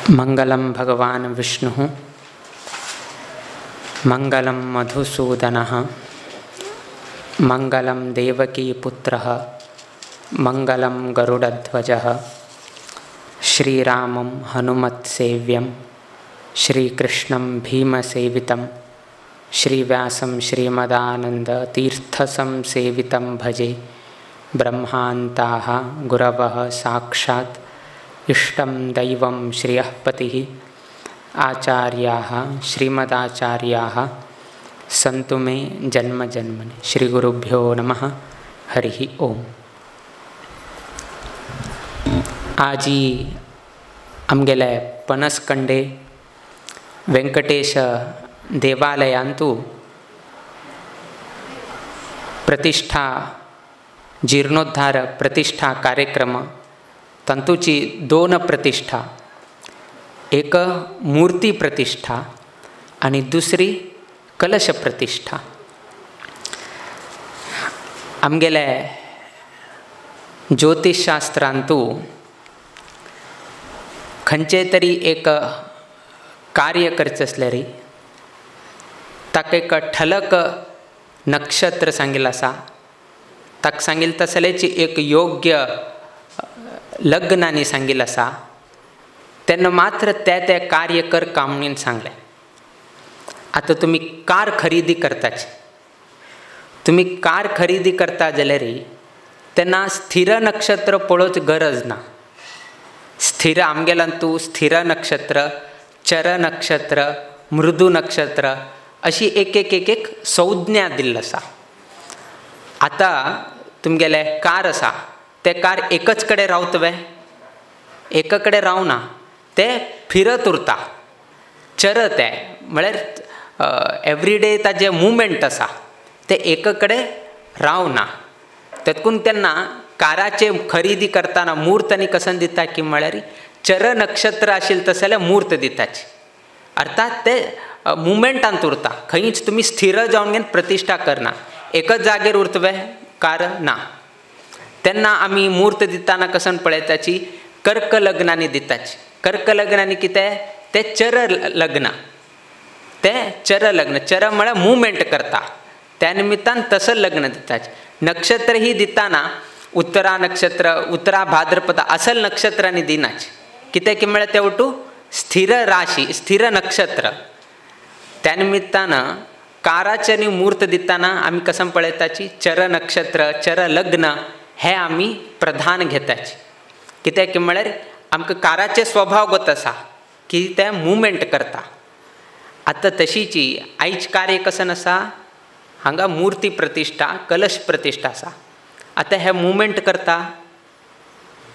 मंगलम भगवान विष्णुः मंगलम मधुसूदनः मंगलम देवकी पुत्रः मंगलम गरुडध्वजः श्रीरामं हनुमत्सेव्यं श्रीकृष्णं भीमसेवितं श्रीव्यासं श्रीमदानन्दतीर्थसंसेवितं भजे। ब्रह्मान्ताः गुरवः साक्षात् इष्टं दैवं श्रियः पतिः आचार्याः श्रीमदाचार्याः सन्तु मे जन्म जन्मनि। श्रीगुरुभ्यो नमः। हरिः ओम। आजी आमगेले पनसकंडे वेंकटेश देवालयांतु प्रतिष्ठा जीर्णोद्धार प्रतिष्ठा कार्यक्रम तंतूची दोन प्रतिष्ठा, एक मूर्ती प्रतिष्ठा आणि दुसरी कलश प्रतिष्ठा। आमगेले ज्योतिषशास्त्रांतु खंयचें तरी एक कार्य करचें आसल्यार ताका एक ठलक नक्षत्र सांगिल्लें आसा, ताका सांगिल्लें तसलेची एक योग्य लग्नांनी सांगिल्लें आसा, तेन्ना मात्र ते ते कार्य कर कामणीन सांगलें। आतां तुमी कार खरेदी करताच, तुमी कार खरेदी करता जाल्यार तेन्ना स्थिर नक्षत्र पळोवच गरज ना। स्थिर आमगेल्यान तूं स्थिर नक्षत्र, चर नक्षत्र, मृदू नक्षत्र अशी एक एक एक एक संज्ञा दिल्ली आसा। आतां तुमगेलें कार आसा, तें कार एकच कडेन रावता वे? एक कडेन रावना, तें फिरत उरता, चरत तें म्हळ्यार एवरीडे ताजें मुवमेंट आसा, तें एक कडेन रावना। तेतून तेन्ना काराचे खरेदी करतना मूर्त आनी कसन दिता की म्हळ्यार चर नक्षत्र आशिल्लें तशें जाल्यार मूर्त दिताच, अर्थात ते मुवमेंटांत उरता, खंयच तुमी स्थिर जावन घेवन प्रतिश्ठा करना, एकच जागेर उरता वे कार ना। तेन्ना आमी मूर्त दिताना कसन पळयताची कर्क लग्नांनी दिताची। कर्क लग्नांनी कितें तें चर लग्न, तें चर लग्न, चर म्हळ्यार मुवमेंट करता, त्या निमित्तान तसं लग्न दिताची। नक्षत्र ही दिताना उत्तरा नक्षत्र, उत्तरा भाद्रपद असल नक्षत्रांनी दिनाच, कितें की म्हळ्यार तें वटू स्थिर राशी, स्थिर नक्षत्र। त्या निमित्तान काराचे आनी मूर्त दिताना आमी कसम पळयताची चर नक्षत्र, चर लग्न हे आमी प्रधान घेताची, कित्याक की म्हळ्यार आमकां काराचे स्वभाव गोत आसा की ते मुवमेंट करता। आतां तशीची आयज कार्य कसन आसा, हांगा मूर्ती प्रतिश्ठा, कलश प्रतिश्ठा आसा। आतां हे मुवमेंट करता,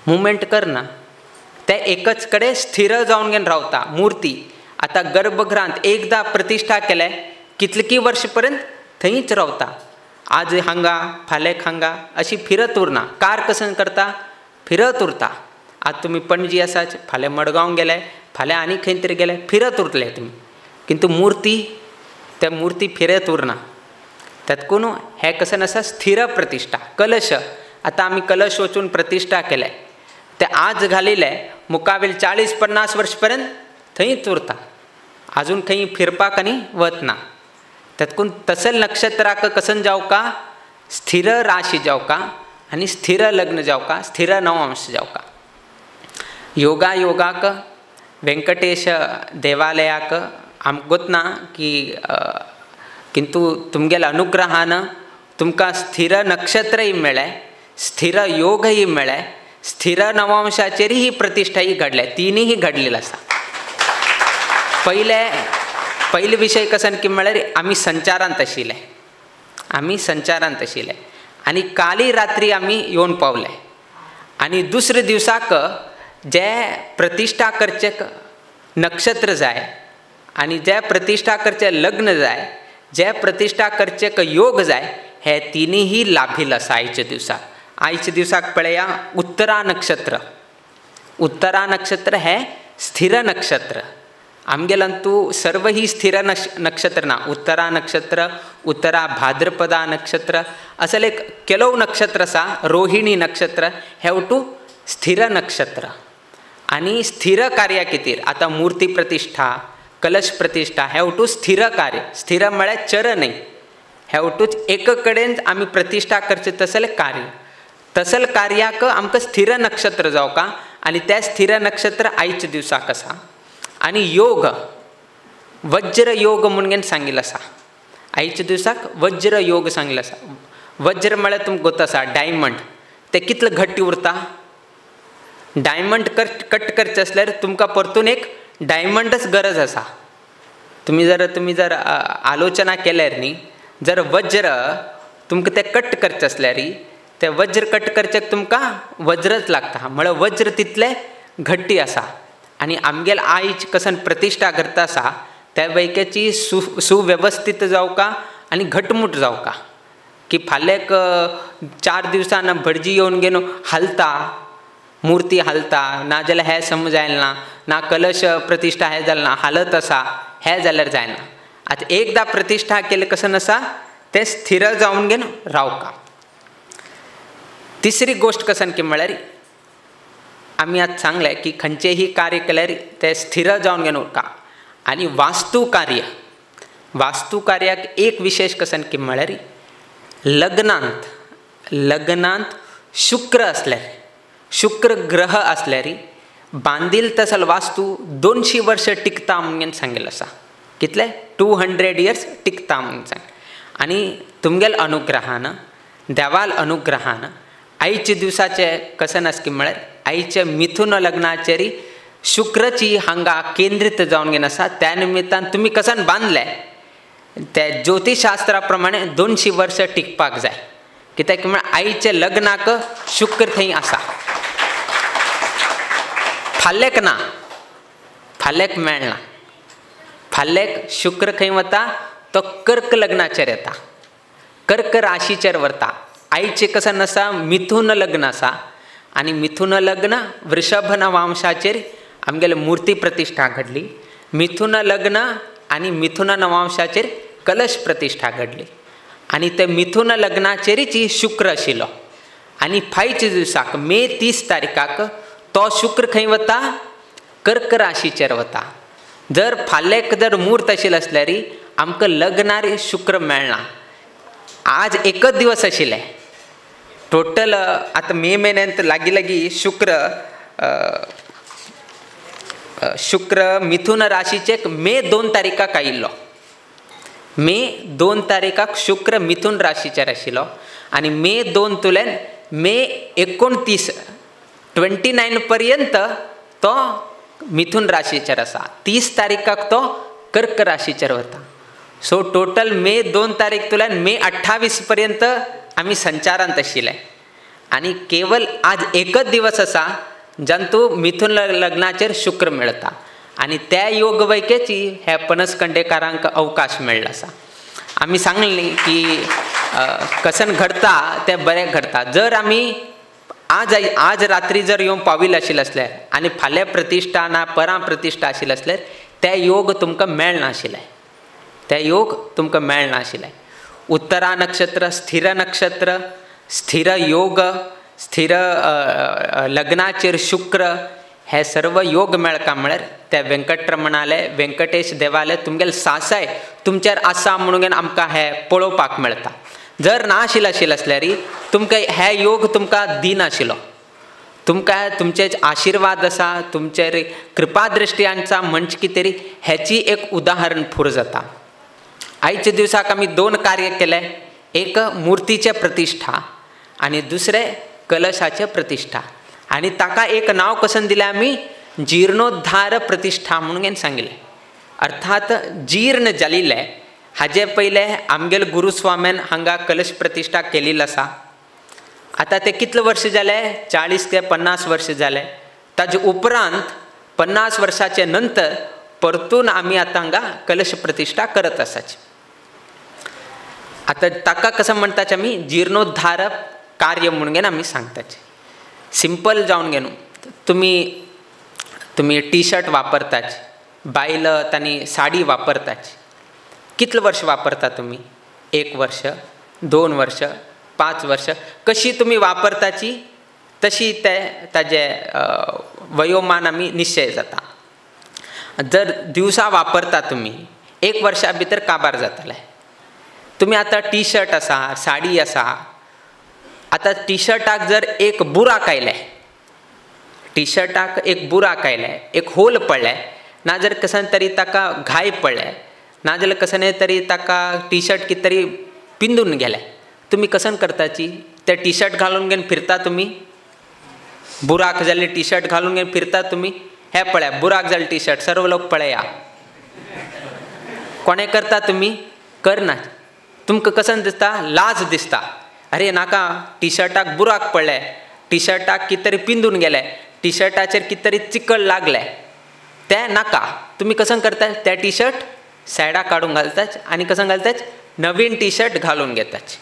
मुवमेंट करना, ते एकच कडेन स्थिर जावन घेवन रावता मूर्ती। आतां गर्भगृहांत एकदां प्रतिश्ठा केले कितलीं वर्ष पर्यंत थंयच रावता, आज हांगा फाल्यां हांगा अशी फिरत उरना। कार कसन करता, फिरत उरता। आज तुमी पणजी आसाच, फाल्यां मडगांव गेले, फाल्यां आनी खंय तरी गेले, फिरत उरतले तुमी, किंतु मूर्ती त्या मूर्ती फिरत उरना। तेतकून हें कसन आसा स्थिर प्रतिश्ठा। कलश आतां आमी कलश वचून प्रतिश्ठा केले, ते आज घालिले मुखावेल 40-50 वर्ष पर्यंत थंयच उरता, आजून खंय फिरपाक आनी वतना। तेतकून तसल नक्षत्राक कसन जावका, स्थिर राशी जावका आनी स्थिर लग्न जावका, स्थिर नवंश जावका। योगा योगाक वेंकटेश देवालयाक आमकां गोतना की किंतु तुमगेल्या अनुग्रहान तुमकां स्थिर नक्षत्रय मेळ्ळें, स्थिर योगय मेळ्ळें, स्थिर नवंशाचेरय ही प्रतिश्ठाय घडल्या, तिनूय घडलेली आसा। पयले पयले विशय कसन की म्हळ्यार आमी संचारांत आशिल्ले, आमी संचारांत आशिल्ले आनी काली रात्री आमी येवन पावले आनी दुसरे दिवसाक जे प्रतिश्ठा करचें नक्षत्र जाय आनी जे प्रतिश्ठा करचें लग्न जाय, जे प्रतिश्ठा करचें योग जाय, हे तिनूय लाभिल आसा आयच्या दिवसाक। आयच्या दिवसाक पळया उत्तरा नक्षत्र, उत्तरा नक्षत्र हें स्थिर नक्षत्र। आमगेल्यान तूं सर्व ही स्थिर नक्षत्र ना, उत्तरा नक्षत्र, उत्तरा भाद्रपदा नक्षत्र, असल एक केलोव नक्षत्र आसा, रोहिणी नक्षत्र, हे वटू स्थिर नक्षत्र। आनी स्थिर कार्या खातीर आतां मुर्ती प्रतिश्ठा, कलश प्रतिश्ठा हे वटू स्थिर कार्य. स्थिर म्हळ्यार चर न्हय, हे वटूच एक कडेन आमी प्रतिश्ठा करचे तसलें कार्य. तसल कार्याक आमकां स्थिर नक्षत्र जावका आनी त्या स्थिर नक्षत्र आयच्या दिवसाक आसा. आनी योग वज्र योग म्हणून सांगिल्लो आसा. आयच्या दिवसाक वज्र योग सांगिल्लो आसा. वज्र म्हळ्यार तुमकां गोत आसा डायमंड, ते कितले घट्ट उरता. डायमंड कट करचें आसल्यार तुमकां परतून एक डायमंडच गरज आसा. तुमी जर आलोचना केल्यार न्ही, जर वज्र तुमकां तें कट करचें आसल्यार तें वज्र कट करचें तुमकां वज्रच लागता. म्हळ्यार वज्र तितलें घट्टी आसा. आनी आमगेल आयज कसन प्रतिश्ठा करता आसा त्या वैक्याची सुवेवस्थीत जावका आनी घटमूट जावका की फाल्यां 4 दिवसान भटजी येवन घेवन हालता, मुर्ती हालता, ना जाल्यार हें समज जायना, ना कलश प्रतिश्ठा हें जालें ना, हालत आसा हें जाल्यार जायना. आतां एकदां प्रतिश्ठा केलें कसन आसा तें स्थिर जावन घेवन रावका. तिसरी गोश्ट कसन की म्हळ्यार आमी आतां सांगलें की खंयचेंय कार्य केल्यार तें स्थिर जावन घेवन उरता. आनी वास्तुकार्य, वास्तुकार्याक एक विशेष कसन की म्हळ्यार लग्नांत लग्नांत शुक्र आसल्यार, शुक्र ग्रह आसल्यार बांदील तसल वास्तू 200 वर्ष टिकता म्हणून सांगिल्लें आसा. कितले? 200 इयर्स टिकता म्हणून सांग. आनी तुमगेल अनुग्रहान, देवाल अनुग्रहान आयच्या दिवसाचे कसन आसा की म्हळ्यार आयच्या मिथुन लग्नाचेर शुक्रची हांगा केंद्रीत जावन घेवन आसा. त्या निमित्तान तुमी कसन बांदले ते ज्योतिशास्त्रा प्रमाणे 200 वर्ष टिकपाक जाय. कित्याक म्हळ्यार आयच्या लग्नाक शुक्र थंय आसा. फाल्याक ना, फाल्याक मेळना. फाल्याक शुक्र खंय वता? तो कर्क लग्नाचेर येता, कर्क राशीचेर वता. आयचें कसन आसा मिथुन लग्न आसा आनी मिथुन लग्न वृषभ नवांशाचेर आमगेले मुर्ती प्रतिश्ठा घडली. मिथुन लग्न आनी मिथुन नवांशाचेर कलश प्रतिश्ठा घडली आनी ते मिथुन लग्नाचेरीच शुक्र आशिल्लो. आनी फायच्या दिवसाक मे 30 तारखाक तो शुक्र खंय वता? कर्क राशीचेर वता. जर फाल्याक जर म्हूर्त आशिल्लो आसल्यार आमकां लग्नार शुक्र मेळना. आज एकच दिवस आशिल्ले टोटल. आतां मे म्हयन्यांत लागीं लागीं शुक्र शुक्र मिथुन राशीचे मे 2 तारखाक आयिल्लो. मे 2 तारखाक शुक्र मिथुन राशीचेर आशिल्लो आनी मे 2 तुल्यान मे 29 29 पर्यंत तो मिथुन राशीचेर आसा. 30 तारखाक तो कर्क राशीचेर वता. सो टोटल मे 2 तारीख तुल्यान मे 28 पर्यंत आमी संचारांत आशिल्ले. आनी केवल आज एकच दिवस आसा जांतू मिथुन लग्नाचेर शुक्र मेळटा आनी त्या योग वैकेची ह्या पणसकंडेकारांक अवकाश मेळ्ळो आसा. आमी सांगलें न्ही की कसन घडता तें बरें घडता. जर आमी आज आज रात्री जर येवन पाविल्ले आशिल्ले आसल्यार आनी फाल्यां प्रतिश्ठा ना परां प्रतिश्ठा आशिल्ले आसल्यार ते योग तुमकां मेळनाशिल्ले, ते योग तुमकां मेळनाशिल्ले. उत्तरा नक्षत्र स्थिर नक्षत्र, स्थिर योग, स्थिर लग्नाचेर शुक्र, हे सर्व योग मेळका म्हळ्यार त्या वेंकटरमणाले वेंकटेश देवाले तुमगेले सासाय तुमचेर आसा म्हणून आमकां हें पळोवपाक मेळटा. जर ना आशिल्लें आशिल्लें आसल्यार तुमकां हे योग तुमकां दिनाशिल्लो. तुमकां तुमचे आशिर्वाद आसा, तुमचेर कृपादृश्टी आसा म्हणचे कितें तरी हेची एक उदाहरण फूर जाता. आयच्या दिवसाक आमी 2 कार्य केले, एक मुर्तीचें प्रतिश्ठा आनी दुसरें कलशाचें प्रतिश्ठा. आनी ताका एक नांव कसन दिलें आमी? जीर्णोद्धार प्रतिश्ठा म्हणून सांगिल्लें. अर्थात जीर्ण जाल्लें हाजे पयलें आमगेले गुरुस्वाम्यान हांगा कलश प्रतिश्ठा केल्ली आसा. आतां ते कितले वर्स जाले? 40 ते 50 वर्स जाले. ताजे उपरांत 50 वर्साचे नंतर परतून आमी आतां हांगा कलश प्रतिश्ठा करत आसाची. आतां ताका कसं म्हणटाचे आमी? जीर्णोद्धार कार्य म्हणून आमी सांगताचे. सिंपल जावन घेवन तुमी तुमी टी शर्ट वापरताच, बायल तांणी साडी वापरताच. कितले वर्ष वापरता तुमी? 1 वर्ष, 2 वर्ष, 5 वर्ष. कशी तुमी वापरताची तशी ते ताजे वयोमान आमी निश्चय जाता. जर दिवसा वापरता तुमी 1 वर्सा भितर काबार जातलें. तुमी आतां टी शर्ट आसा, साडी आसा, आतां टी शर्टाक जर एक बुराक आयले, टी शर्टाक एक बुराक आयले, एक होल पडलें, नाजाल्यार कसन तरी ताका घाय पडले, नाजाल्यार कसन तरी ताका टी शर्ट कितें तरी पिंदून गेलें, तुमी कसन करताची? ते टी शर्ट घालून घेवन फिरता तुमी? बुराक जाल्ले टी शर्ट घालून घेवन फिरता तुमी? हे पळया बुराक जाल्ले टी शर्ट सर्व लोक पळया. कोणें करता तुमी? करना. तुमकां कसन दिसता? लाज दिसता. अरे नाका, टी शर्टाक बुराक पडले, टी शर्टाक कितें तरी पिंदून गेले, टी शर्टाचेर कितें तरी चिकल लागलें, तें नाका. तुमी कसन करता? ते टी शर्ट सायडाक काडून घालतात आनी कसन घालतात? नवीन टी शर्ट घालून घेतात,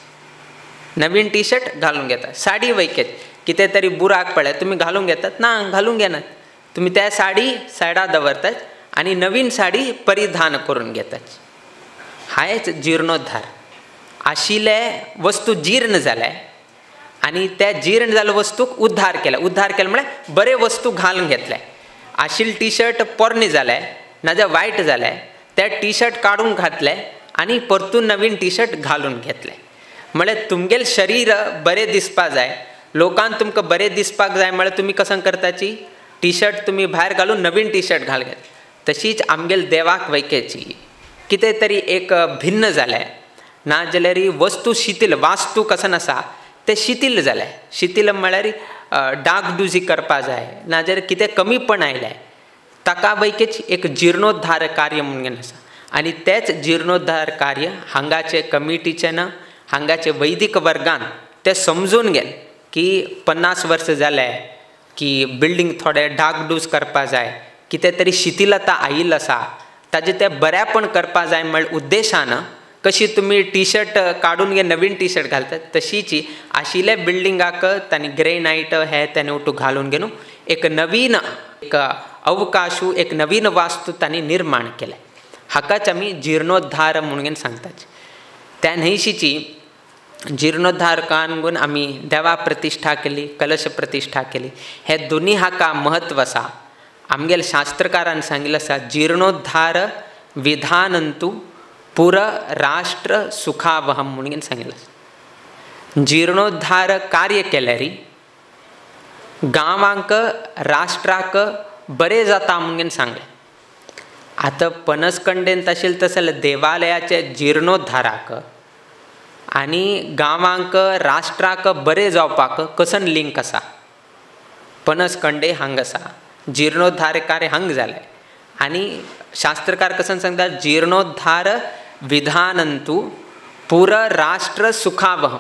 नवीन टी शर्ट घालून घेतात. साडी वैकेत कितें तरी बुराक पडले तुमी घालून घेतात? ना, घालून घेनात. तुमी त्या साडी सायडा दवरतात आनी नवीन साडी परिधान करून घेतात. हायच जिर्णोद्धार. आशिल्ले वस्तू जीर्ण जाले आनी त्या जीर्ण जाल्ले वस्तूक उद्धार केले. उद्धार केले म्हळ्यार बरे वस्तू घालून घेतले. आशिल्ले टी शर्ट पोरणे जाले नाजाल्यार वायट जाले, ते टी शर्ट काडून घातले आनी परतून नवीन टी शर्ट घालून घेतले. म्हळ्यार तुमगेलें शरीर बरें दिसपा जाय, लोकांक तुमकां बरें दिसपाक जाय म्हळ्यार तुमी कसन करताची? टी शर्ट तुमी भायर घालून नवीन टी शर्ट घाल घेत. तशीच आमगेले देवाक वैकेची कितें तरी एक भिन्न जालें, नाजाल्यार वस्तू शिथील, वास्तू कसन आसा तें शिथील जालें. शिथील म्हळ्यार डागडुजी करपा जाय, नाजाल्यार कितें कमीपण आयलें, ताका वैकेच एक जिर्णोद्धार कार्य म्हणून आसा. आनी तेंच जिर्णोद्धार कार्य हांगाचे कमिटीचें ना, हांगाचे वैदीक वर्गान तें समजून घेन की 50 वर्सां जाले की बिल्डींग थोडे डागडूज करपा जाय, कितें तरी शिथिलता आयिल्ली आसा, ताजें तें बऱ्यापण करपा जाय म्हळ्या उद्देशान कशी तुमी टी शर्ट काडून घे नवीन टी शर्ट घालतात, तशीच आशिल्ले बिल्डिंगाक तांणी ग्रेनायट हे ताणें ओटू घालून घेवन एक नवीन एक अवकाशू एक नवीन वास्तू तांणी निर्माण केलें. हाकाच आमी जिर्णोद्धार म्हणून सांगतात. त्या न्हंयशीची जिर्णोद्धार कानगून आमी देवा प्रतिश्ठा केली, कलश प्रतिश्ठा केली. हे दोनी हाका म्हत्व आसा. आमगेले शास्त्रकारान सांगिल्लें आसा, जिर्णोद्धार विधानंतु पुर राष्ट्र सुखावहम म्हणून सांगिल्लें आसा. जिर्णोद्धार कार्य केल्यार गांवांक राष्ट्राक बरें जाता म्हणून सांगलें. आतां पनसकंडेन आशिल्लें तशें देवालयाचे जिर्णोद्धाराक आनी गांवांक राष्ट्राक बरें जावपाक कसन लिंक आसा? पनसकंडे हांग आसा, जिर्णोद्धार कार्य हांग जालें. आनी शास्त्रकार कसन सांगता, जिर्णोद्धार विधानंतु पुर राष्ट्र सुखावह.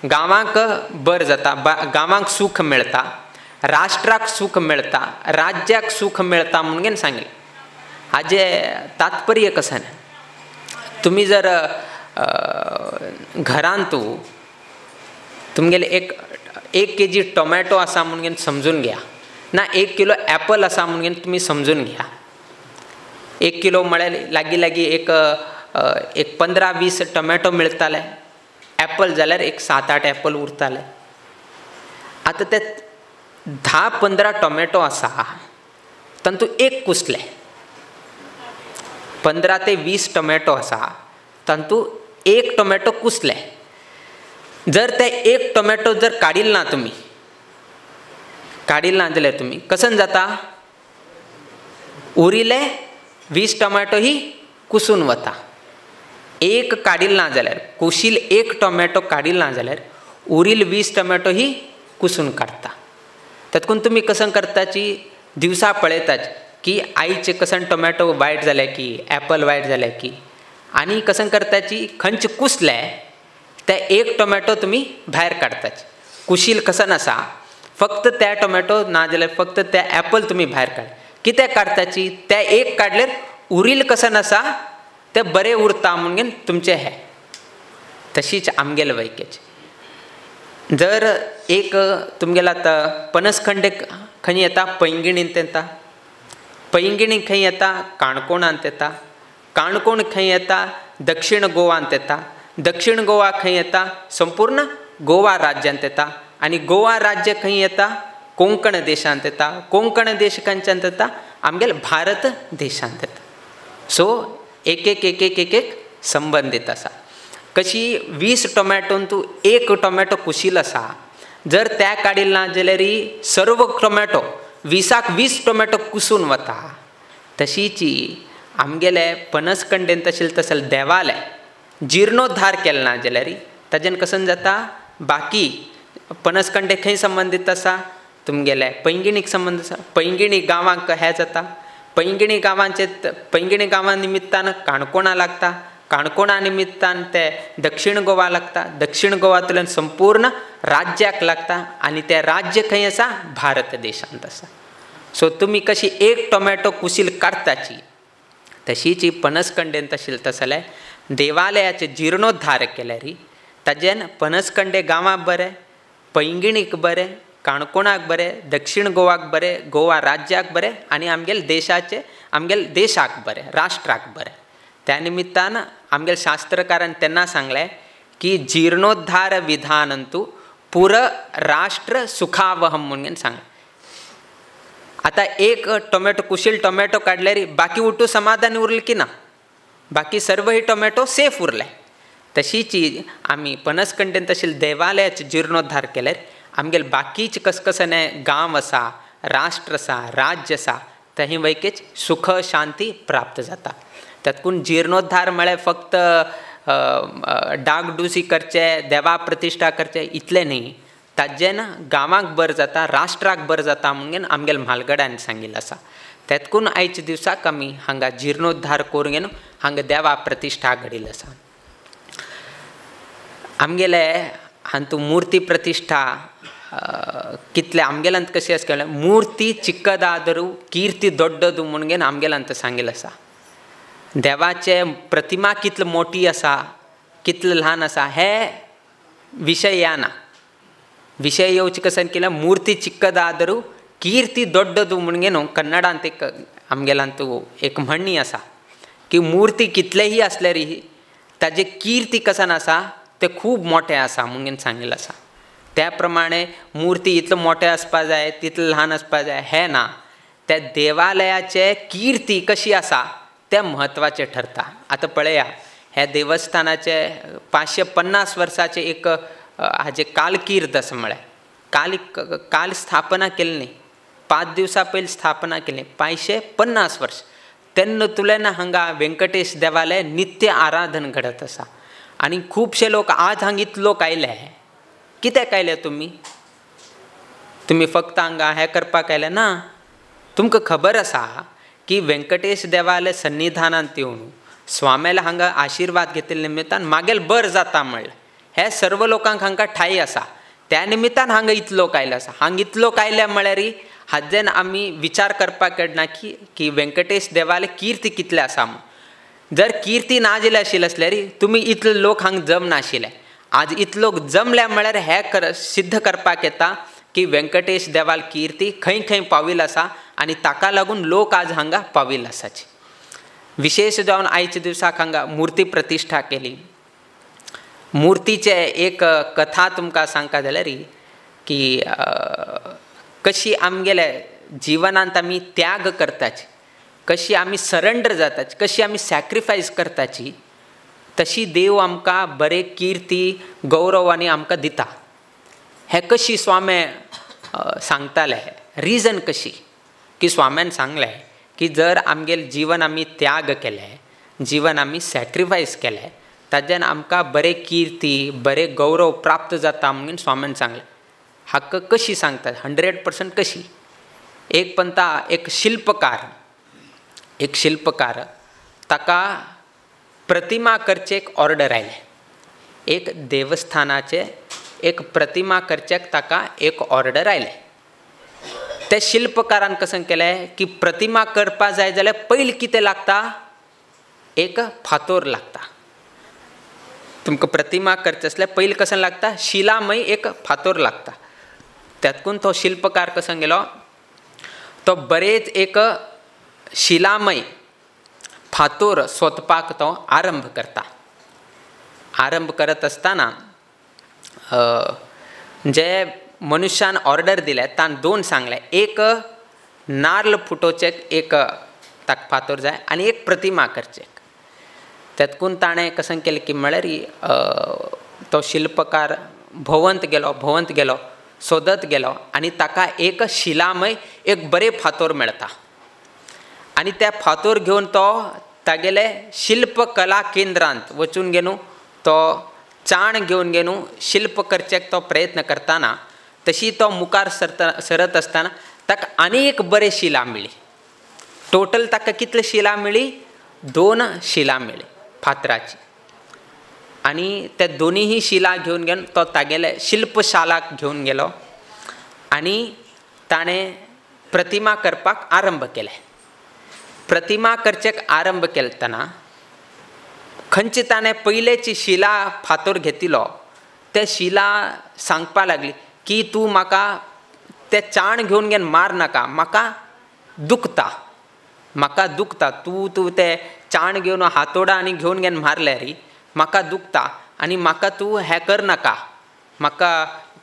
गांवांक बरें जाता, गांवांक सूख मेळटा, राष्ट्राक सूख मेळटा, राज्याक सूख मेळटा म्हणून सांगलें. हाजें तात्पर्य कसन, तुमी जर घरांतू तुमगेले एक केजी टोमॅटो आसा म्हणून समजून घ्या, ना 1 किलो ॲपल आसा म्हणून तुमी समजून घ्या. 1 किलो म्हळ्यार लागीं लागीं एक 15-20 टोमॅटो मेळटाले, ॲपल जाल्यार एक 7-8 ॲपल उरताले. आतां ते 10-15 टोमॅटो आसा तातूंत एक कुसले, 15 ते 20 टोमॅटो आसा तातूंत एक टोमॅटो कुसले. जर ते एक टोमॅटो जर काडिल ना तुमी, काडिल ना जाल्यार तुमी कसन जाता? उरिल्ले 20 टोमॅटो ही कुसून वता. एक काडिल ना जाल्यार, कुशील एक टोमॅटो काडिल ना जाल्यार उरिल 20 टोमॅटो ही कुसून काडटा. तातूंत तुमी कसन करताची? दिवसा पळयतात की आयचे कसन टोमॅटो वायट जाले की ॲपल वायट जाले की, आनी कसन करताची खंयचे कुसले ते एक टोमॅटो तुमी भायर काडटात. कुशील कसन आसा फक्त त्या टोमॅटो ना जाल्यार फक्त त्या ॲपल तुमी भायर काड. कितें काडटाची? ते एक काडल्यार उरील कसन आसा ते बरें उरता म्हणून तुमचें हें. तशीच आमगेले वैकेचें जर एक तुमगेलो आतां पनसखंडे खंय येता? पैंगिणींत येता. पैंगिणी खंय येता? काणकोणांत येता. काणकोण खंय येता? दक्षिण गोवांत येता. दक्षिण गोवा खंय येता? संपूर्ण गोवा राज्यांत येता. आनी गोवा राज्य खंय येता? कोंकण देशांत येता. कोंकण देश खंयच्यान येता? आमगेले भारत देशांत येता. सो एक एक एक एक एक एक संबंदीत आसा. कशी 20 टोमॅटोन तूं एक टोमॅटो कुशील आसा, जर त्या काडील ना जाल्यार सर्व टोमॅटो 20 20 टोमॅटो कुसून वता. तशीची आमगेले पनसकंडेन तशें तशें देवाले जिर्णोद्धार केलो ना जाल्यार ताजेन कसन जाता? बाकी पनसकंडे खंय संबंदीत आसा? तुमगेले पैंगिणीक संबंद आसा. पैंगिणी गांवांक हें जाता, पैंगिणी गांवांचे पैंगिणी गांवा निमित्तान काणकोणा लागता, काणकोणा निमित्तान ते दक्षिण गोवा लागता, दक्षिण गोवांतल्यान संपूर्ण राज्याक लागता आनी तें राज्य खंय आसा? भारत देशांत आसा. सो तुमी कशी एक टोमॅटो कुशील काडटाची तशीच पनसकंडेन तशें तसलें देवालयाचे जिर्णोद्धार केल्यार ताजेन पनसकंडे गांवाक बरें, पैंगिणीक बरें, काणकोणाक बरें, दक्षिण गोवाक बरें, गोवा राज्याक बरें आनी आमगेले देशाचे आमगेले देशाक बरें, राष्ट्राक बरें. त्या निमित्तान आमगेले शास्त्रकारान तेन्ना सांगलें की जिर्णोद्धार विधानंतु पुर राष्ट्र सुखावहम म्हणून सांगलें. आतां एक टोमॅटो कुशील टोमॅटो काडल्यार बाकी उठू समाधान उरलें की ना? बाकी सर्व ही टोमॅटो सेफ उरले. तशीच आमी पनसकंडेन तशें देवालयाचे जिर्णोद्धार केल्यार आमगेले बाकीचे कसकसने गांव आसा, राष्ट्र आसा, राज्य आसा, थंय वैकेच सुख शांती प्राप्त जाता. तातूंत जिर्णोद्धार म्हळ्यार फक्त डागडुजी करचे, देवा प्रतिश्ठा करचे इतलें न्ही, ताजेन गांवाक बरें जाता, राष्ट्राक बरें जाता म्हणून आमगेले म्हालगड्यान सांगिल्लें आसा. तेतकून आयच्या दिवसाक आमी हांगा जिर्णोद्धार करून हांगा देवा प्रतिश्ठा घडिल्ली आसा. आमगेले हातूंत मूर्ती प्रतिश्ठा कितले आमगेल्यांत कशें आसा कळ्ळें, मूर्ती चिक्कदादरू कीर्ती दोड्डदू म्हणून आमगेल्यांत सांगिल्लें आसा. देवाचे प्रतिमा कितली मोठी आसा, कितले ल्हान आसा हे विशय येना. विशय येवचे कशें केल्यार मूर्ती चिक्कदादरू कीर्ती दोड्डदू म्हणून कन्नडांत एक आमगेल्यांत एक म्हणणी आसा की मूर्ती कितलेही आसल्यार ताजे कीर्ती कसन आसा तें खूब मोठें आसा म्हणून सांगिल्लें आसा. त्या प्रमाणे मूर्ती इतलो मोठें आसपा जाय, तितलें ल्हान आसपा जाय हें ना, त्या देवालयाचे कीर्ती कशी आसा तें म्हत्वाचें ठरता. आतां पळया ह्या देवस्थानाचे 550 वर्साचे एक हाजे कालकीर्द आसा म्हळ्यार काल काल स्थापना केली न्ही, 5 दिवसां पयलीं स्थापना केली, 550 वर्स तेन्ना तुल्यान हांगा व्यंकटेश देवालय नित्य आराधन घडत आसा. आनी खुबशे लोक आज हांगा इतले लोक आयले, कित्याक आयले तुमी? तुमी फक्त हांगा हें करपाक आयले ना. तुमकां खबर आसा की व्यंकटेश देवाले सन्निधानांत येवन स्वाम्याले हांगा आशिर्वाद घेतिल्ले निमित्तान मागेल बरें जाता म्हणलें हें सर्व लोकांक हांकां ठाई आसा. त्या निमित्तान हांगा इतले लोक आयले आसा. हांगा इतले लोक आयले म्हळ्यार हाजेन आमी विचार करपाक कळना की व्यंकटेश देवाले कीर्ती कितले आसा म्हूण. जर कीर्ती ना जाली आशिल्ली आसल्यार तुमी इतले लोक हांगा जमनाशिल्ले. आज इतले लोक जमले म्हळ्यार हें सिद्ध करपाक येता की व्यंकटेश देवाल कीर्ती खंय खंय पाविल्ली आसा आनी ताका लागून लोक आज हांगा पाविल्ले आसाची. विशेष जावन आयच्या दिवसाक हांगा मूर्ती प्रतिश्ठा केली. मूर्तीचे एक कथा तुमकां सांगता जाल्यार की कशी आमगेले जिवनांत आमी त्याग करताची, कशी आमी सरेंडर जाताची, कशी आमी सॅक्रिफायस करताची, तशी देव आमकां बरे कीर्ती गौरव आनी आमकां दिता. हें कशी स्वामी सांगताले, रिजन कशी की स्वाम्यान सांगलें की जर आमगेलें जीवन आमी त्याग केलें, जीवन आमी सॅक्रिफायस केलें, ताज्यान आमकां बरे कीर्ती बरे गौरव प्राप्त जाता म्हणून स्वाम्यान सांगलें. हाका कशी सांगतात 100% कशी? एक पंता एक शिल्पकार ताका प्रतिमा करचे एक ऑर्डर आयलें. एक देवस्थानाचे एक प्रतिमा करच्याक ताका एक ऑर्डर आयलें. त्या शिल्पकारान कशें केलें की प्रतिमा करपा जाय जाल्यार पयलीं कितें लागता? एक फातोर लागता. तुमकां प्रतिमा करचें आसल्यार पयलीं कशें लागता? शिलामय एक फातोर लागता. त्यातून तो शिल्पकार कसो गेलो, तो बरेच एक शिलामय फातोर सोदपाक तो आरंभ करता. आरंभ करत आसतना जे मनुष्यान ऑर्डर दिले तान दोन सांगले, एक नार्ल फुटोवचें एक ताका फातोर जाय आनी एक प्रतिमा करचें. तेतकून ताणें कशें केलें की म्हळ्यार तो शिल्पकार भोंवंत गेलो भोंवंत गेलो सोदत गेलो आनी ताका एक शिलामय एक बरें फातोर मेळटा आनी त्या फातोर घेवन तो तागेले शिल्पकला केंद्रांत वचून घेवन तो चाण घेवन घेवन शिल्प करचेक तो प्रयत्न करताना तशी तो मुखार सरत आसतना ताका आनी एक बरें शिला मेळ्ळी. टोटल ताका कितले शिला मेळ्ळी? दोन शिला मेळ्ळी फातराची. आनी त्या दोनीही शिला घेवन घेवन तो तागेले शिल्पशालाक घेवन गेलो आनी ताणें प्रतिमा करपाक आरंभ केले. प्रतिमा करचेक आरंभ केलतना खंयची ताणें पयलेची शिला फातोर घेतिलो ते शिला सांगपा लागली की तूं म्हाका ते चाण घेवन घेवन मार नाका, म्हाका दुखता, म्हाका दुखता, तूं तूं ते चाण घेवन हातोडा आनी घेवन घेवन मारले री, म्हाका दुखता आनी म्हाका तूं हें कर नाका, म्हाका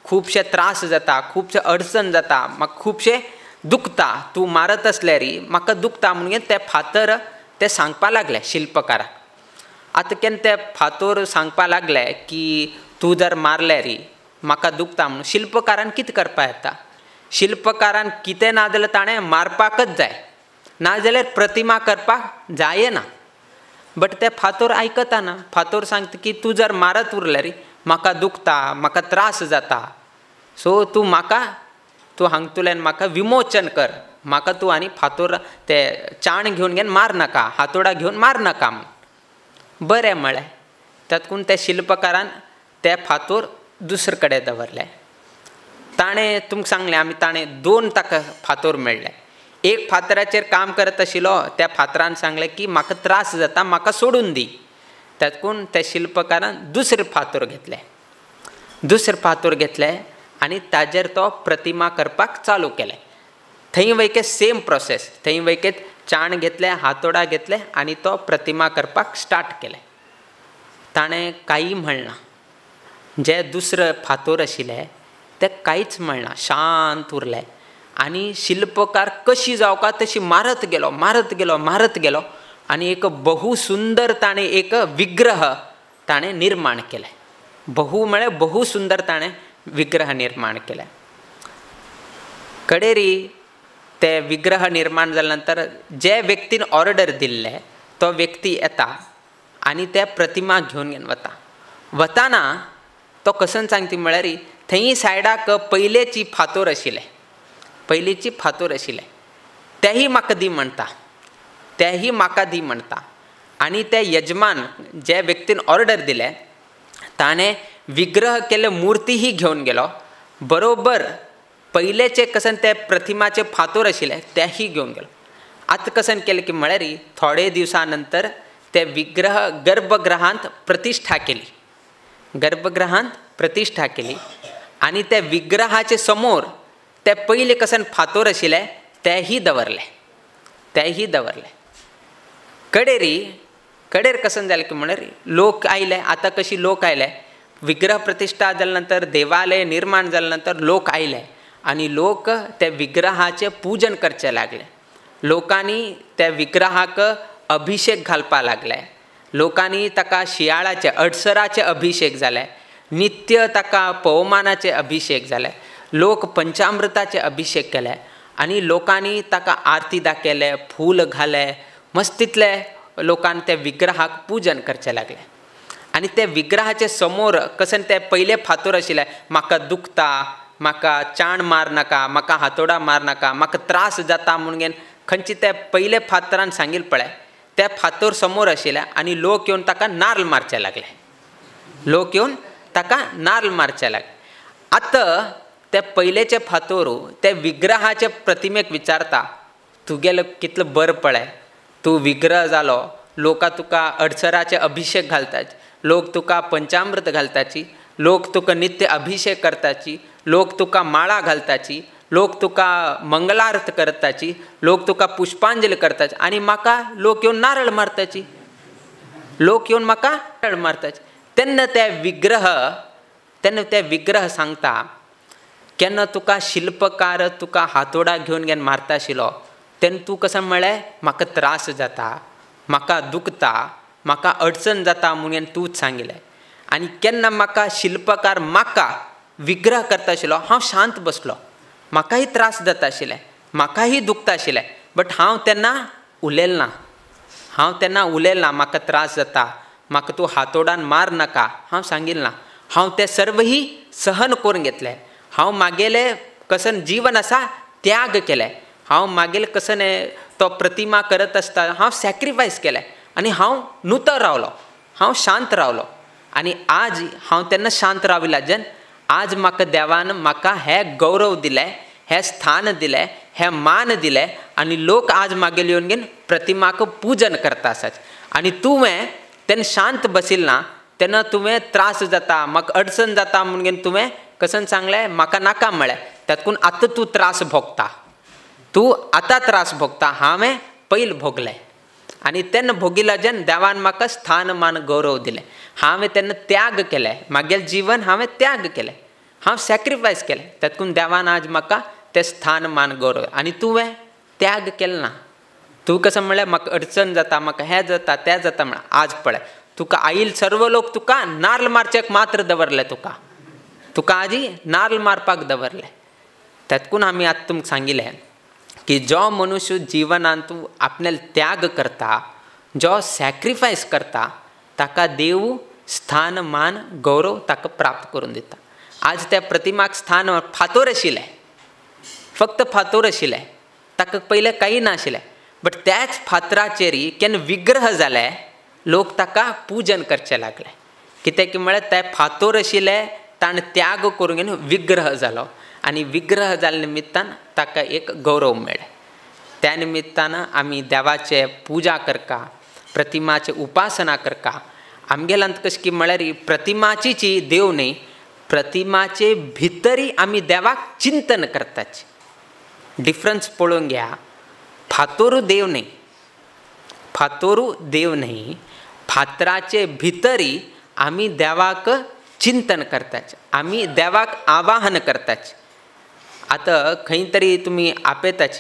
खुबशे त्रास जाता, खुबशे अडचण जाता, म्हाका खुबशे दुखता, तूं मारत आसले री म्हाका दुखता म्हणून ते फातर ते सांगपा लागले शिल्पकाराक. आतां केन्ना ते फातोर सांगपा लागले की तूं जर मारले री म्हाका दुखता म्हणून, शिल्पकारान कितें करपा येता? शिल्पकारान कितें ना जाल्यार ताणें मारपाकच जाय, नाजाल्यार प्रतिमा करपाक जायना. बट ते फातोर आयकता ना. फातोर सांगता की तूं जर मारत उरले री म्हाका दुखता, म्हाका त्रास जाता, सो तूं म्हाका तूं हांगतुल्यान म्हाका विमोचन कर, म्हाका तूं आनी फातोर ते चाण घेवन घेवन मार नाका, हातोडा घेवन मार नाका म्हूण. बरें म्हळें. तातूंत त्या शिल्पकारान ते फातोर दुसरे कडेन दवरले. ताणें तुमकां सांगलें आमी ताणें दोन ताका फातोर मेळ्ळे. एक फातराचेर काम करत आशिल्लो त्या फातरान सांगलें की म्हाका त्रास जाता, म्हाका सोडून दी. तातूंत त्या शिल्पकारान दुसरे फातोर घेतले, दुसरे फातोर घेतले आनी ताजेर तो प्रतिमा करपाक चालू केलें. थंय वयके सेम प्रोसेस, थंय वयके चाण घेतले, हातोडा घेतले आनी तो प्रतिमा करपाक स्टार्ट केलें. ताणें कांय म्हणना, जे दुसरे फातोर आशिल्ले ते कांयच म्हणना, शांत उरले आनी शिल्पकार कशी जावका तशी मारत गेलो, मारत गेलो, मारत गेलो आनी एक बहु सुंदर ताणें एक विग्रह ताणें निर्माण केलें. बहु म्हळ्यार बहु सुंदर ताणें विग्रह निर्माण केले. कडेरी ते विग्रह निर्माण जाल्या नंतर जे व्यक्तीन ऑर्डर दिल्ले तो व्यक्ती येता आनी त्या प्रतिमा घेवन घेवन वता. वताना तो कसन सांगता म्हळ्यार थंय सायडाक पयलेची फातोर आशिल्ले, पयलींची फातोर आशिल्ले, तेही म्हाका दी म्हणटा, तेही म्हाका दी म्हणटा. आनी ते यजमान जे व्यक्तीन ऑर्डर दिले ताणें विग्रह केल्ले मुर्तीही घेवन गेलो, बरोबर पयलेचे कसन ते प्रतिमाचे फातोर आशिल्ले तेही घेवन गेलो. आतां कसन केलें की म्हळ्यार थोडे दिवसा नंतर ते विग्रह गर्भगृहांत प्रतिष्ठा केली, गर्भगृहांत प्रतिष्ठा केली आनी त्या विग्रहाचे समोर ते पयले कसन फातोर आशिल्ले तेही दवरले, तेही दवरले. कडेरी कडेर कसन जालें की म्हळ्यार लोक आयले. आतां कशी लोक आयले, विग्रह प्रतिष्ठा जाल्या नंतर देवालय निर्माण जाल्या नंतर लोक आयले आनी लोक त्या विग्रहाचें पूजन करचें लागले. लोकांनी त्या विग्रहाक अभिषेक घालपा लागले, लोकांनी ताका शियाळाचे अडसराचे अभिषेक जाले, नित्य ताका पवमानाचे अभिषेक जाले, लोक पंचामृताचे अभिषेक केले आनी लोकांनी ताका आरती दाखयले, फूल घाले, मस्तीतले लोकांनी त्या विग्रहाक पूजन करचें लागले. आनी त्या विग्रहाचे समोर कसन ते पयले फातोर आशिल्ले म्हाका दुखता, म्हाका चाण मार नाका, म्हाका हातोडा मार नाका, म्हाका त्रास जाता म्हणून खंयचे ते पयले फातरान सांगिल्लें पळय त्या फातोर समोर आशिल्ले आनी लोक येवन ताका नार्ल मारचे लागले, लोक येवन ताका नार्ल मारचे लागले. आतां ते पयलेचे फातोर ते विग्रहाचे प्रतिमेक विचारता, तुगेलो कितलो बरें पळय, तूं विग्रह जालो, लोकां तुका अडसराचे अभिषेक घालतात, लोक तुका पंचामृत घालताची, लोक तुका नित्य अभिषेक करताची, लोक तुका माळा घालताची, लोक तुका मंगलार्थ करताची, लोक तुका पुष्पांजली करताची आनी म्हाका लोक येवन नारळ मारताची, लोक येवन म्हाका नारळ मारताची. तेन्ना ते विग्रह, तेन्ना ते विग्रह सांगता केन्ना तुका शिल्पकार तुका हातोडा घेवन घेवन मारता आशिल्लो तेन्ना तूं कसो म्हळें म्हाका त्रास जाता, म्हाका दुखता, म्हाका अडचण जाता म्हणून तूंच सांगिल्लें. आनी केन्ना म्हाका शिल्पकार म्हाका विग्रह करता आशिल्लो हांव शांत बसलो, म्हाकाय त्रास जाता आशिल्लें, म्हाकाय दुखता आशिल्लें, बट हांव तेन्ना उलयलें ना, हांव तेन्ना उलयलें ना, म्हाका त्रास जाता, म्हाका तूं हातोडान मार नाका, हांव सांगिल्लें ना. हांव तें सर्वही सहन करून घेतलें. हांव मागेलें कसन जीवन आसा त्याग केलें, हांव मागेलें कसन तो प्रतिमा करत आसता हांव सॅक्रिफायस केलें आनी हांव नुतर रावलो, हांव शांत रावलो. आनी आज हांव तेन्ना शांत राविल्ल्याच्यान आज म्हाका देवान म्हाका हें गौरव दिलें, हें स्थान दिलें, हें मान दिलें आनी लोक आज मागेले येवन घेवन प्रतिमाक पूजन करता आसात. आनी तुवें तेन्ना शांत बशिल्लें ना, तेन्ना तुवें त्रास जाता, म्हाका अडचण जाता म्हणून घेवन तुवें कसन सांगलें म्हाका नाका म्हळें, तातूंत आतां तूं त्रास भोगता, तूं आतां त्रास भोगता, हांवें पयलीं भोगलें. आनी तेन्ना भोगिल्ल्याच्यान देवान म्हाका स्थान मान गौरव दिलें. हांवें तेन्ना त्याग केलें, म्हागेलें जीवन हांवें त्याग केलें, हांव सॅक्रिफायस केलें, तातूंत देवान आज म्हाका तें स्थान मान गौरव. आनी तुवें त्याग केलें ना, तूं कसो म्हळ्यार म्हाका अडचण जाता, म्हाका हें जाता तें जाता म्हळ्यार आज पळय तुका आयल सर्व लोक तुका नार्ल मारचेक मात्र दवरले, तुका तुका आजी नार्ल मारपाक दवरले. तातूंत आमी आतां तुमकां सांगिल्लें की जो मनुष्य जिवनांत आपणे त्याग करता, जो सॅक्रिफायस करता, ताका देव स्थान मान गौरव ताका प्राप्त करून दिता. आज त्या प्रतिमाक स्थान फातोर आशिल्लें, फक्त फातोर आशिल्लें, ताका पयलें कांय नाशिल्लें, बट त्याच फातराचेर केन्ना विग्रह जाले लोक ताका पूजन करचे लागले. कित्याक म्हळ्यार ते फातोर आशिल्ले ताणें त्याग करून घेवन विग्रह जालो आनी विग्रह जाल्ल्या निमित्तान ताका एक गौरव मेळ्ळें. त्या निमित्तान आमी देवाचे पुजा करता, प्रतिमाचे उपासना करता. आमगेल्यांत कशें की म्हळ्यार प्रतिमाचीच देव न्ही, प्रतिमाचे भितरी आमी देवाक चिंतन करतात. डिफरन्स पळोवन घ्या, फातोरू देव न्ही, फातोरू देव न्ही, फातराचे भितरी आमी देवाक चिंतन करतात, आमी देवाक आवाहन करतात. आतां खंय तरी तुमी आपयताच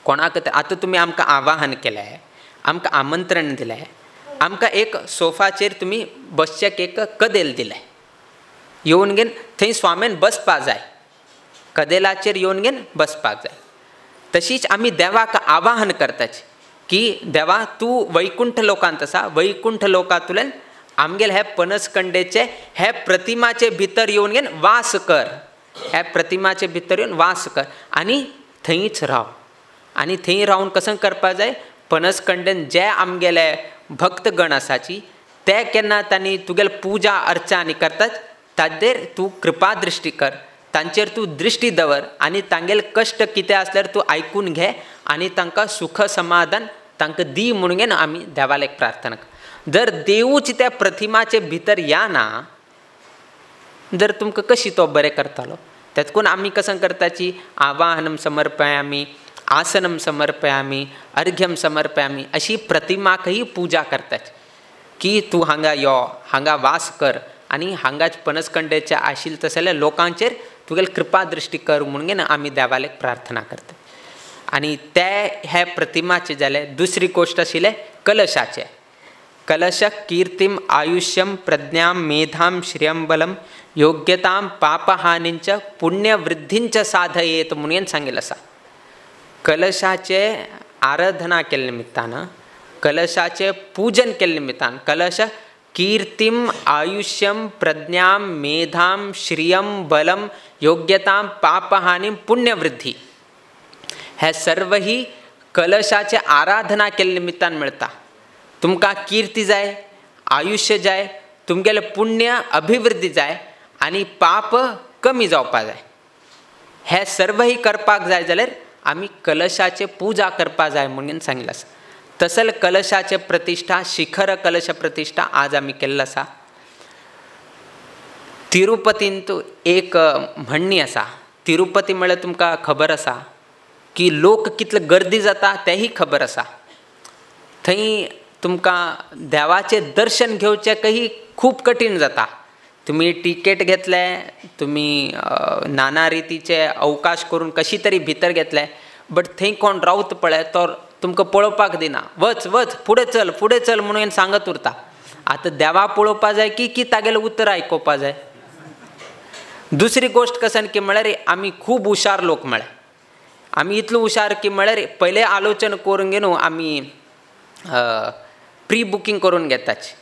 कोणाक, आतां तुमी आमकां आवाहन केलें, आमकां आमंत्रण दिलें, आमकां एक सोफाचेर तुमी बसच्याक एक कदेल दिलें, येवन घेवन थंय स्वाम्यान बसपाक जाय, कदेलाचेर येवन घेवन बसपाक जाय. तशीच आमी देवाक आवाहन करतात की देवा तूं वैकुंठ लोकांत आसा, वैकुंठ लोकांतल्यान आमगेले हे पनसकंडेचे हे प्रतिमाचे भितर येवन घेवन वास कर, ह्या प्रतिमाचे भितर येवन वास कर आनी थंयच राव. आनी थंय रावन कसं करपाक जाय, पनसकंडेन जे आमगेले भक्तगण आसाची ते केन्ना तांणी तुगेले पुजा अर्चा आनी करतात ताजेर तूं कृपा दृश्टी कर, तांचेर तूं दृश्टी दवर आनी तांगेले कश्ट कितें आसल्यार तूं आयकून घे आनी तांकां सुख समाधान तांकां दी म्हणून घेवन आमी देवाक एक प्रार्थना कर. जर देवूच त्या प्रतिमाचे भितर या ना जर तुमकां कशी तो बरें करतालो. तेतकून आमी कसं करताची आवाहनम समर्पयामी, आसनम समर्पयामी, अर्घ्यम समर्पयामी अशी प्रतिमाकही पुजा करतात की तूं हांगा यो, हांगा वास कर आनी हांगाच पनसकंडेच्या आशिल्ले तशें जाल्यार लोकांचेर तुगेली कृपा दृश्टी कर म्हणून घेवन आमी देवाक प्रार्थना करतात. आनी ते हे प्रतिमाचे जाले. दुसरी गोश्ट आशिल्लें कलशाचें. कलश कीर्तिम आयुष्यम प्रज्ञां मेधां श्रियं बलम योग्यतां पापहानींच पुण्यवृद्धींच साधयेत म्हणून सांगिल्लें आसा. कलशाचे आराधना केल्ले निमित्तान, कलशाचे पूजन केल्ले निमित्तान, कलश कीर्तिम आयुष्यम प्रज्ञां मेधां श्रियं बलम योग्यतां पापहानीं पुण्यवृद्धी हे सर्वही कलशाचे आराधना केल्ले निमित्तान मेळटा. तुमकां कीर्ती जाय, आयुष्य जाय, तुमगेलें पुण्य अभिवृद्धी जाय आनी पाप कमी जावपा जाय. हे सर्वही करपाक जाय जाल्यार आमी कलशाचे पुजा करपा जाय म्हणून सांगिल्लें आसा. तसल कलशाचे प्रतिश्ठा, शिखर कलश प्रतिश्ठा आज आमी केल्लो आसा. तिरुपतींत एक म्हणणी आसा, तिरुपती म्हळ्यार तुमकां खबर आसा की लोक कितले गर्दी जाता तेंय खबर आसा. थंय तुमकां देवाचें दर्शन घेवचें काही खूब कठीण जाता. तुमी तिकेट घेतले, तुमी नाना रितीचे अवकाश करून कशी तरी भितर घेतले, बट थंय कोण रावत पळय तो तुमकां पळोवपाक दिना, वच वच फुडें चल फुडें चल म्हणून सांगत उरता. आतां देवा पळोवपा जाय की की तागेलें उतर आयकुपा जाय. दुसरी गोश्ट कसन की म्हळ्यार आमी खूब हुशार लोक म्हळ्यार आमी इतलो हुशार की म्हळ्यार पयलें आलोचन करून घेवन आमी प्री बुकींग करून घेताच.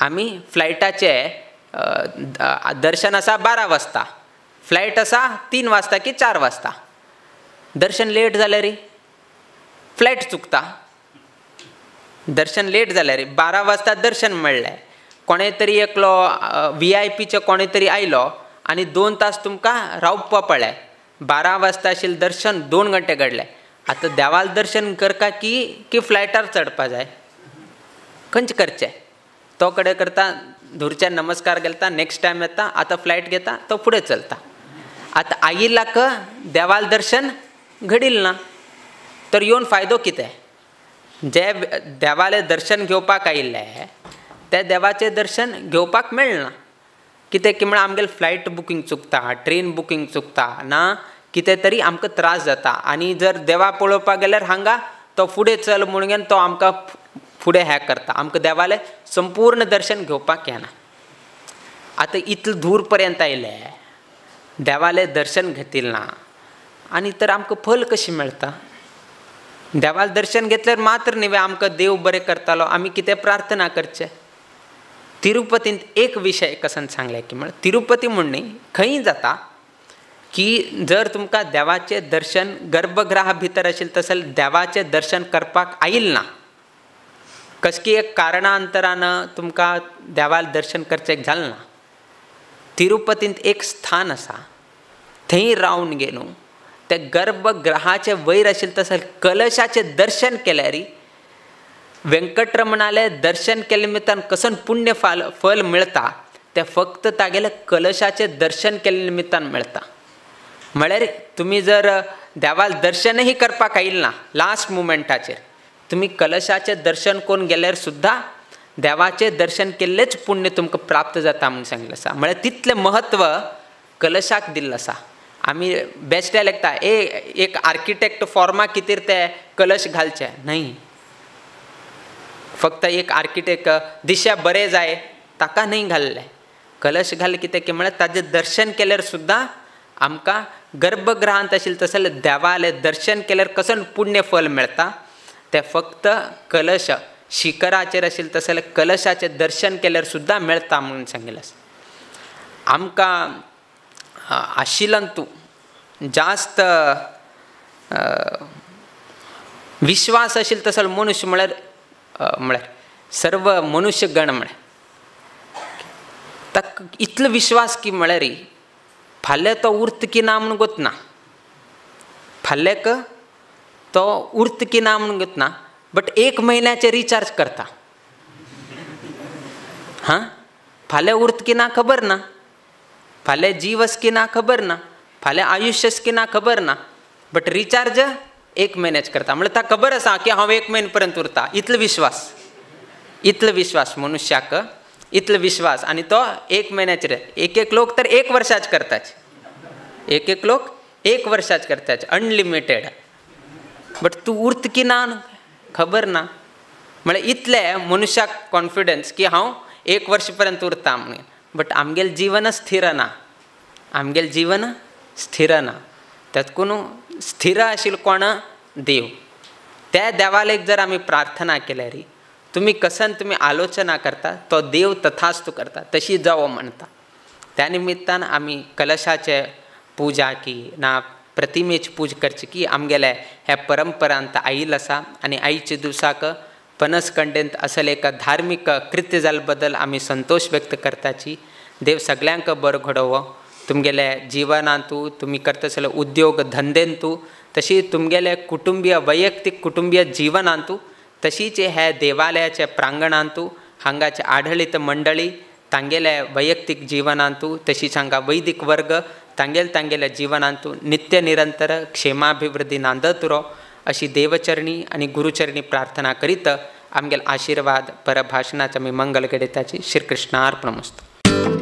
आमी फ्लायटाचे दर्शन आसा 12 वाजता, फ्लायट आसा 3 वाजता की 4 वाजता, दर्शन लेट जाल्यार फ्लायट चुकता. दर्शन लेट जाल्यार 12 वाजता दर्शन मेळ्ळें, कोणे तरी एकलो व्हीआयपीचे कोणे तरी आयलो आनी 2 तास तुमकां रावपा पडलें. 12 वाजता आशिल्लें दर्शन 2 घंटे घडलें. आतां देवाल दर्शन करका की की फ्लायटार चडपा जाय, खंयचें करचें? तो कडेन करता दूरच्यान नमस्कार घेता, नेक्स्ट टायम येता, आतां फ्लायट घेता, तो फुडें चलता. आतां आयिल्ल्याक देवाल दर्शन घडिल ना तर येवन फायदो कितें? जे देवालें दर्शन घेवपाक आयिल्ले ते देवाचें दर्शन घेवपाक मेळना. कितें की म्हळ्यार आमगेलें फ्लायट बुकींग चुकता, ट्रेन बुकींग चुकता, ना कितें तरी आमकां त्रास जाता. आनी जर देवा पळोवपाक गेल्यार हांगा तो फुडें चल म्हणून तो आमकां फुडें हें करता, आमकां देवालें संपूर्ण दर्शन घेवपाक येना. आतां इतलें दूर पर्यंत आयलें, देवालें दर्शन घेतिल्लें ना आनी तर आमकां फल कशें मेळटा? देवालें दर्शन घेतल्यार मात्र न्ही आमकां देव बरें करतालो, आमी कितें प्रार्थना करचें. तिरुपतींत एक विशय कसन सांगलें की म्हळ्यार तिरुपती म्हूण न्ही खंय जाता की जर तुमकां देवाचें दर्शन गर्भगृहा भितर आशिल्लें तशें देवाचें दर्शन करपाक आयिल्लें ना, कसकी एक कारणांतरान तुमकां देवाल दर्शन करचें जालें ना, तिरुपतींत एक स्थान आसा थंय रावन गेलो ते गर्भगृहाचे वयर आशिल्लें तशें कलशाचें दर्शन केल्यार वेंकटरमणालें दर्शन केले निमित्तान कसन पुण्य फल मेळटा तें फक्त तागेलें कलशाचें दर्शन केले निमित्तान मेळटा. म्हळ्यार तुमी जर देवाल दर्शनही करपाक आयिल्लें ना लास्ट मुमेंटाचेर तुमी कलशाचें दर्शन करून गेल्यार सुद्दां देवाचें दर्शन केल्लेंच पुण्य तुमकां प्राप्त जाता म्हूण सांगिल्लें आसा. म्हळ्यार तितलें म्हत्व कलशाक दिल्लें आसा. आमी बेश्टे लेखता ए एक आर्किटेक्ट फॉर्मा कितें ते कलश घालचे न्हय, फक्त एक आर्किटेक्ट दिशा बरें जाय ताका न्हय घाल्लें कलश घाल कितें की म्हळ्यार ताजें दर्शन केल्यार सुद्दां आमकां गर्भगृहांत आशिल्लें तशें देवालें दर्शन केल्यार कसन पुण्य फल मेळटा तें फक्त कलश शिखराचेर आशिल्लें तशें कलशाचें दर्शन केल्यार सुद्दां मेळटा म्हणून सांगिल्लें आसा. आमकां आशिल्ल्यान जास्त विश्वास आशिल्लो तसो मनुष्य म्हळ्यार म्हळ्यार सर्व मनुष्यगण म्हळ्यार ताका इतलो विश्वास की म्हळ्यार फाल्यां तो उर्त की ना म्हूण गोतना, फाल्याक तो उर्त की ना म्हूण गोतना, बट 1 म्हयन्याचे रिचार्ज करता. हां, फाल्यां उर्त की ना खबर ना, फाल्यां जीव आस की ना खबर ना, फाल्यां आयुश्य आस की ना खबर ना, बट रिचार्ज 1 म्हयन्याच करता. म्हळ्यार ताका खबर आसा की हांव 1 म्हयने पर्यंत उरता. इतलो विश्वास, इतलो विश्वास मनुष्याक, इतलो विश्वास. आनी तो 1 म्हयन्याचेर एक एक लोक तर 1 वर्साच करतात, एक एक लोक 1 वर्साच करतात अनलिमिटेड. बट तूं उर्त की ना खबर ना. म्हळ्यार इतले मनुष्याक कॉन्फिडन्स की हांव 1 वर्स पर्यंत उरता म्हणून, बट आमगेलें जीवन स्थिर ना, आमगेलें जीवन स्थिर ना. तेतकून स्थिर आशिल्लो कोण? देव. त्या देवालेक जर आमी प्रार्थना केल्यार तुमी कसन तुमी आलोचना करता तो देव तथास्तु करता, तशी जावो म्हणटा. त्या निमित्तान आमी कलशाचे पुजा की ना प्रतिमेची पूजा करची की आमगेले ह्या परंपरांत आयिल्लो आसा. आनी आयच्या दिवसाक पनसकंडेंत असले एक धार्मीक कृत्य जाल्ले बद्दल आमी संतोश व्यक्त करताची. देव सगळ्यांक बरो घडोवो, तुमगेले जिवनांतू तुमी करता आसले उद्योग धंदेंतू, तशी तुमगेले कुटुंबीय वैयक्तीक कुटुंबीय जिवनांतू, तशीच हे देवालयाच्या प्रांगणांतू हांगाचे आढळीत मंडळी तांगेले वैयक्तीक जिवनांतू, तशीच हांगा वैदिक वर्ग तांगेले तांगेल्या जिवनांतू नित्य निरंतर क्षेमाभिवृद्धी नांदत उरो अशी देवचरणी आनी गुरुचरणी प्रार्थना करीत आमगेले आशीर्वाद परभाषणाचे आमी मंगल घडयताची. श्रीकृष्णार्पणमस्तु.